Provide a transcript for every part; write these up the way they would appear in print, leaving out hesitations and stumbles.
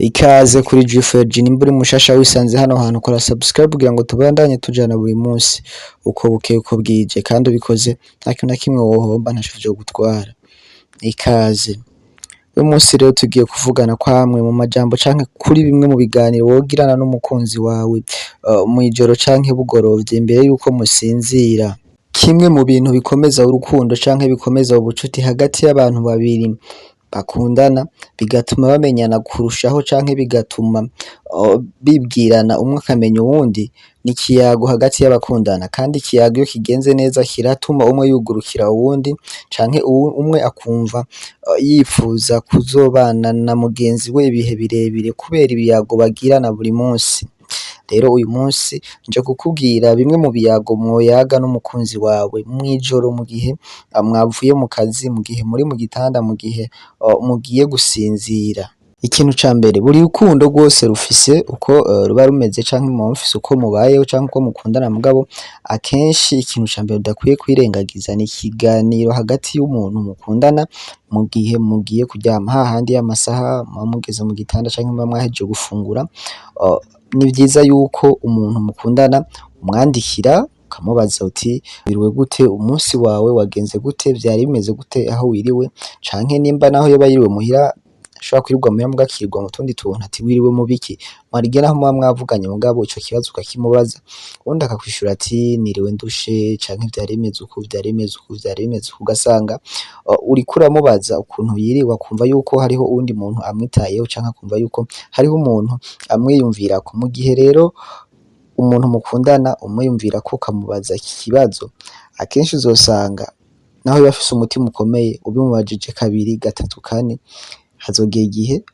Ikaze kuri G4G. Nimba uri mushasha wisanze hano hantu, kora subscribe kugira ngo tubandanye tujana buri munsi uko bukeye uko bwije, kandi ubikoze nta kintu na kimwe wohomba, ntaco vyogutwara. Ikaze. Uyu munsi rero tugiye kuvugana kwamwe mu majambo canke kuri bimwe mu biganiro wogirana n'umukunzi wawe mw'ijoro canke bugorovye imbere yuko musinzira. Kimwe mu bintu bikomeza urukundo canke bikomeza ubucuti hagati y'abantu babiri bakundana, bigatuma bamenyana kurushaho canke bigatuma bibwirana, umwe akamenya uwundi, ni ikiyago hagati y'abakundana. Kandi ikiyago iyo kigenze neza kiratuma umwe yugurukira uwundi canke umwe akumva yipfuza kuzobana na mugenzi we ibihe birebire kubera ibiyago bagirana buri munsi. Rero uyu munsi nje kukubwira bimwe mu biyago mwoyaga n'umukunzi wawe mw'ijoro, mu gihe mwavuye mu kazi, mu gihe muri mu gitanda, mu gihe mugiye gusinzira. Ikintu ca mbere, buri rukundo rwose rufise uko ruba rumeze canke muba mufise uko mubayeho canke uko mukundana, mugabo akenshi ikintu ca mbere udakwiye kwirengagiza ni ikiganiro hagati y'umuntu mukundana mu gihe mugiye kuryama, hahandi y'amasaha muba mugeze mu gitanda canke muba mwahejeje gufungura. Ni vyiza yuko umuntu mukundana umwandikira, ukamubaza uti: "Wiriwe gute? Umunsi wawe wagenze gute? Vyari bimeze gute aho wiriwe?" Canke nimba naho yoba yiriwe muhira, ashobora kwirirwa muhira muga akirirwa mu tundi tuntu, ati: "Wiriwe mu biki?" Mwarigera aho muba mwavuganye, mugabo ico kibazo ukakimubaza, uwundi akakwishura ati: "Niriwe ndushe" canke "Vyari bimeze uku, vyari bimeze uku, vyari bimeze uku." Ugasanga uriko uramubaza ukuntu yiriwe, akumva yuko hariho uwundi muntu amwitayeho canke akumva yuko hariho umuntu amwiyumvirako. Mu gihe rero umuntu mukundana umwiyumvirako, ukamubaza iki kibazo, akenshi uzosanga naho yoba afise umutima ukomeye, ubimubajije kabiri, gatatu, kane, hazogera igihe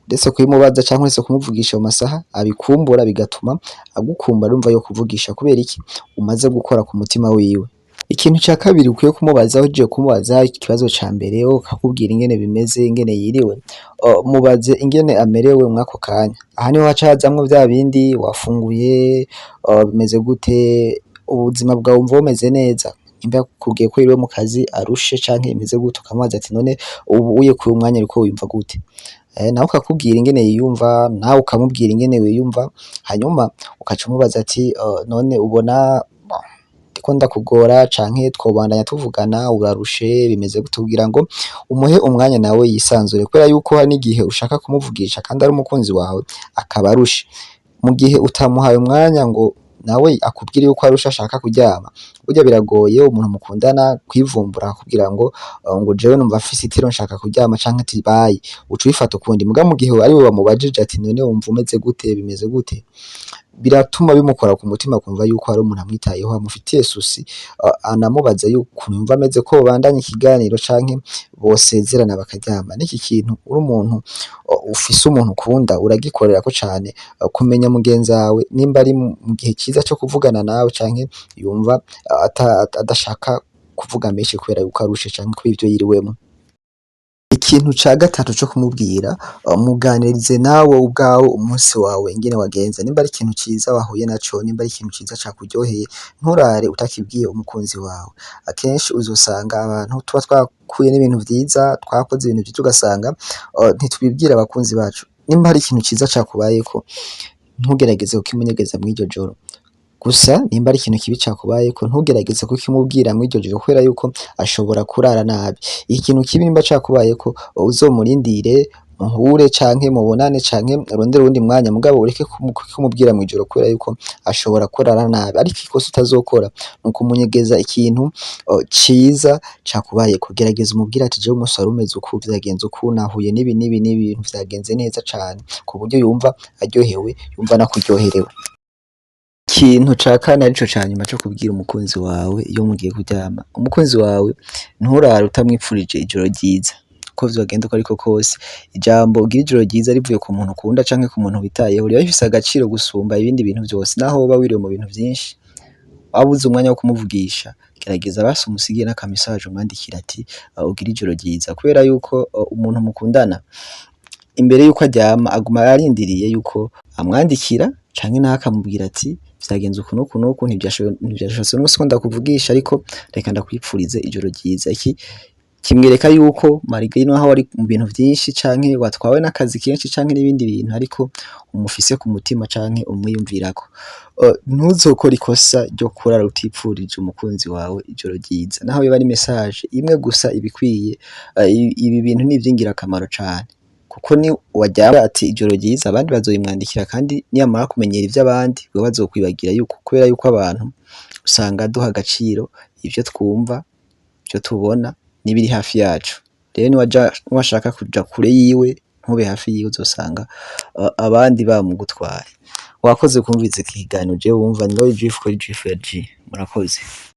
uretse kubimubaza canke uretse kumuvugisha mu masaha abikumbura, bigatuma agukumbura, arumva yokuvugisha. Kubera iki? Umaze gukora ku mutima wiwe. Ikintu ca kabiri ukwiye kumubaza, uhejeje kumubaza ikibazo ca mbere akakubwira ingene bimeze, ingene yiriwe, mubaze ingene amerewe mwako kanya. Aha niho haca hazamwo vya bindi: wafunguye, bimeze gute, ubuzima bwawe wumva bumeze neza? Nimba yakubwiye ko yiriwe mu kazi arushe canke bimeze gute, ukamubaza ati: "None ubu uye kuyu mwanya uriko wiyumva gute?" Nawe akakubwira ingene yiyumva, nawe ukamubwira ingene wiyumva, hanyuma ukaca umubaza ati: "None ubona ndiko ndakugora canke twobandanya tuvugana? Urarushe? Bimeze gute?" Kugira ngo umuhe umwanya nawe yisanzure, kubera yuko hari n'igihe ushaka kumuvugisha kandi ari umukunzi wawe akaba arushe. Mu gihe utamuhaye umwanya ngo nawe akubwire yuko arushe, ashaka kuryama, burya biragoye umuntu mukundana kwivumbura akakubwira ngo "Jewe numva mfise itiro, nshaka kuryama" canke ati "Bye", uca ubifata ukundi. Muga mu gihe ariwe wamubajije ati: "None wumva umeze gute? Bimeze gute?", biratuma bimukora ku mutima, akumva yuko hari umuntu amwitayeho, amufitiye souci, anamubaza ukuntu yumva ameze, ko bobandanya ikiganiro canke bosezerana bakaryama. N'iki kintu, uri umuntu ufise umuntu ukunda, uragikorerako cane, kumenya mugenzi wawe nimba ari mu gihe ciza co kuvugana nawe canke yumva adashaka kuvuga menshi kubera yuko arushe canke kubera ivyo yiriwemwo. Ikintu ca gatatu co kumubwira, muganirize nawe ubwawe umunsi wawe ingene wagenze. Nimba ari ikintu ciza wahuye naco, nimba ari ikintu ciza cakuryoheye, nturare utakibwiye umukunzi wawe. Akenshi uzosanga abantu tuba twahuye n'ibintu vyiza, twakoze ibintu vyiza, ugasanga ntitubibwira abakunzi bacu. Nimba hari ikintu ciza cakubayeko, ntugerageze kukimunyegeza mw'iryo joro. Gusa nimba ari ikintu kibi cakubayeko, ntugerageze kukimubwira mw'iryo joro, kubera yuko ashobora kurara nabi. Ikintu kibi nimba cakubayeko, uzomurindire muhure canke mubonane canke urondere uwundi mwanya, mugabo ureke kumubwira mw'ijoro, kubera yuko ashobora kurara nabi. Ariko ikosa utazokora ni ukumunyegeza ikintu ciza cakubayeko. Gerageza umubwire ati: "Jewe umunsi wari umeze uku, vyagenze uku, nahuye n'ibi n'ibi n'ibi, ibintu vyagenze neza cane", ku buryo yumva aryohewe, yumva anakuryoherewe. Ikintu ca kane arico ca nyuma co kubwira umukunzi wawe iyo mugiye kuryama: umukunzi wawe nturare utamwipfurije ijoro ryiza. Uko vyogenda uko ariko kose, ijambo "ugire ijoro ryiza" rivuye ku muntu ukunda canke ku muntu witayeho riba rifise agaciro gusumba ibindi bintu vyose. Naho woba wiriwe mu bintu vyinshi, wabuze umwanya wo kumuvugisha, gerageza basi umusigire n'aka message, umwandikire ati: "Ugire ijoro ryiza", kubera yuko umuntu mukundana imbere yuko aryama aguma arindiriye yuko amwandikira canke nawe akamubwira ati: "Vyagenze uku n'uku n'uku, ntivyashobotse uno musi ko ndakuvugisha, ariko reka ndakwipfurize ijoro ryiza." Iki Kimwereka yuko malgré naho wari mu bintu vyinshi canke watwawe n'akazi kenshi canke n'ibindi bintu, ariko umufise ku mutima canke umwiyumvirako. Ntuzokore ikosa ryo kurara utipfurije umukunzi wawe ijoro ryiza, naho yoba ari message imwe gusa ibikwiye. Ibi bintu ni ivy'ingirakamaro cane, kuko ni waryama ati "Ijoro ryiza", abandi bazoyimwandikira, kandi niyamara kumenyera ivy'abandi, wewe bazokwibagira, yuko kubera yuko abantu usanga duha agaciro ivyo twumva, ivyo tubona n'ibiri hafi yacu. Rero niwashaka kuja kure yiwe, ntube hafi yiwe, uzosanga abandi bamugutwaye. Wakoze kumviriza iki kiganiro. Jewe wumva ni Roy G kuri G4G. Murakoze.